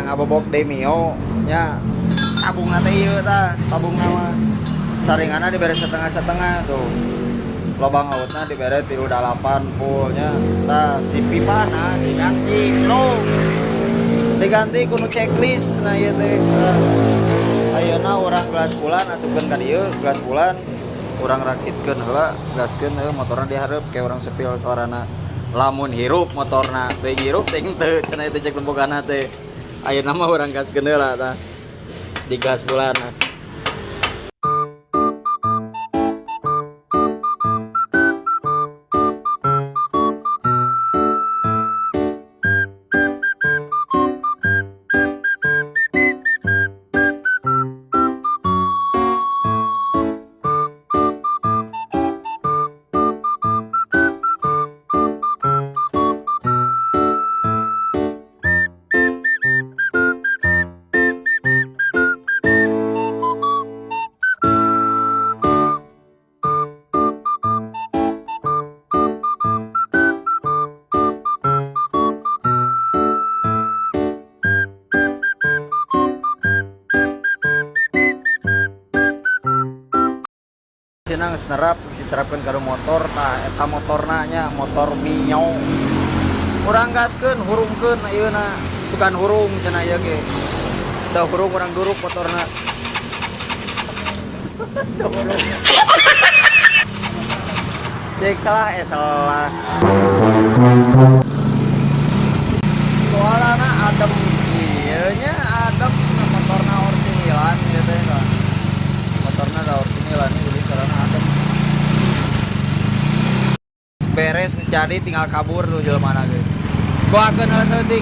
Ngabobok Demio nya, tabungna teh ieu tah, tabungna mah saringanna dibere setengah-setengah tuh. Lobang autna dibere 38 full nya. Tah, si pipana diganti, bro. Diganti kudu checklist. Nah, ieu teh. Tah, ayeuna urang gelas bulan asupkeun ka dieu, gelas bulan urang rakitkeun heula, gaskeun heuh motorna dihareup kayak urang sepil suarana. Lamun hirup motorna, teu hirup teh henteu cenah itu cek lembogana teh. Ayeuna mah urang gaskeun heula tah. Di gas bulan. Sina geus nerap, geus diterapkeun ka motor. Tah, eta motorna nya, motor Mio. Urang gaskeun, hurungkeun ayeuna. Sugan hurung cenah ieu ge. Teu hurung urang duruk motorna. Cek salah, salah. Suarana adem ieu nya, adem motorna orsinilan ieu teh tah. Motorna da orsinilan jadi suarana adem. Beres jadi tinggal kabur tuh jelema ge. Goakeun heula saeutik.